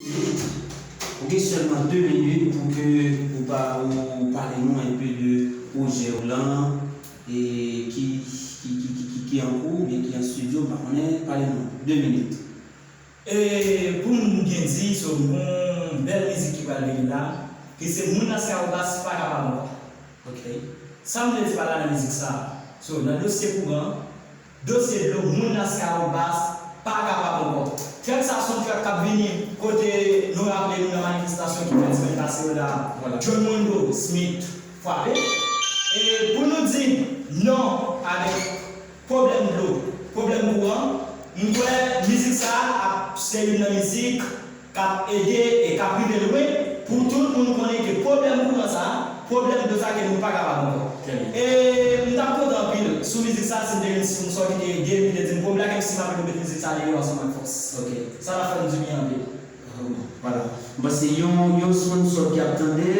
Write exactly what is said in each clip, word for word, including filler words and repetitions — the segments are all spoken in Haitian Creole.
Ou gen sèlman de minit pou ke ou pa ou pale nou enpe de pwojè w lan e ki ki ki ki ki ki an kou oubyen ki an estidyo, m pa konnen, pale nou. De minit. E pou m gen di, so m gon bèl mizik ki pral vini la, ki se Moun Laskawobas pa kapab ankò. Ok. Sa m vle di pa la nan mizik sa, so nan dosye kouran, dosye dlo, Moun Laskawobas pa kapab ankò. Trèk sa se yon trèk k ap vini kote nou raple nou nan manifestasyon ki fèt semèn pase yo la, John Mundo Smith frape. E pou nou di non avèk pwoblèm dlo, pwoblèm kouran, m kwè mizik sa ap se youn nan mizik k ap ede e k ap rive lwen pou tout moun konnen ke pwoblèm kouran sa, pwoblèm dlo sa ke nou pa kapab ankò. E m t ap kontan anpil sou mizik sa si m te gen yon sponsò ki te ede m, ki te di m bon Black M C m ap met mizik sa deyò ansanm ak fòs. Sa t ap fè m dibyen anpil. Vwala. M panse yon yon sponsò ki ap tande,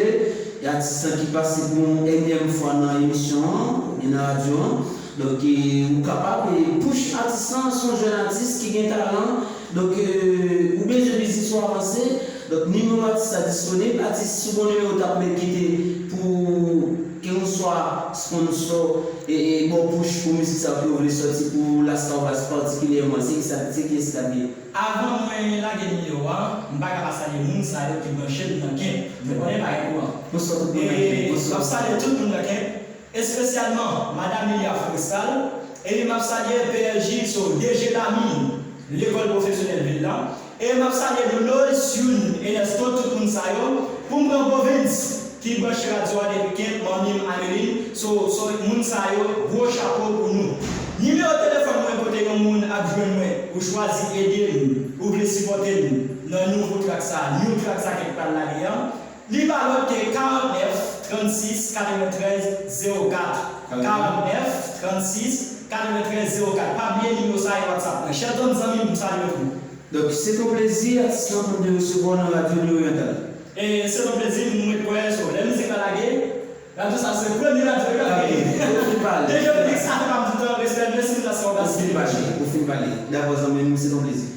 e atis lan ki pase pou yon ènyèm fwa nan emisyon an oubyen nan radyo an. Donk ou kapab e push atis lan, se yon jèn atis ki gen talan. Donk ou bezwen biznis ou avanse. Donk nimewo atis la disponib. Atis, si w gon nimewo w t ap met kite pou kèlkanswa sponsò e ba w push pou mizik sa ke w vle sòti pou Laskawobas patikilyèman, se kisa, se kiyès l ap ye? Avan mwen lage nimewo a, m pa ka pa salye moun sa yo ki branche m nan Kent. Nou konnen bagay kouran. Bonswa tout moun nan Kent. Bonswa. M ap salye tout moun nan Kent, espesyalman Madan Lilia Forestal, epi m ap salye P L J, so D G Lamy, lekòl pwofesyonèl vil la, e m ap salye Lolo, Syun, Ernesto, tout moun sa yo, pou m pran Govens. Ki branche radyo a depi Kent, manmi m Ameline, so, so moun sa yo, gwo chapo pou nou. Nimewo telefòn mwen kote yon moun ap jwenn mwen, ou chwazi ede m, ou vle sipòte m nan nouvo trak sa, new track sa ke m pral lage an, li pa lòt ke karant nèf, trannsis, katreventrèz, zewo kat. Karant nèf, trannsis, katreventrèz, zewo kat. Pa bliye nimewo sa e WhatsApp mwen. Shelton zanmi m, m salye w tou. Donk se t on plezi atis lan pou n te resevwa w nan Radyo Loryantal. E se t on plezi, m ret kwè, so lè mizik la lage, radyo sa se premye radyo k ap lage. Depi yo te sa te pa m di tan, respè, mèsi pou sa w pase. Ou fin pale, ou fin pale. Dakò zanmi m, se t on plezi.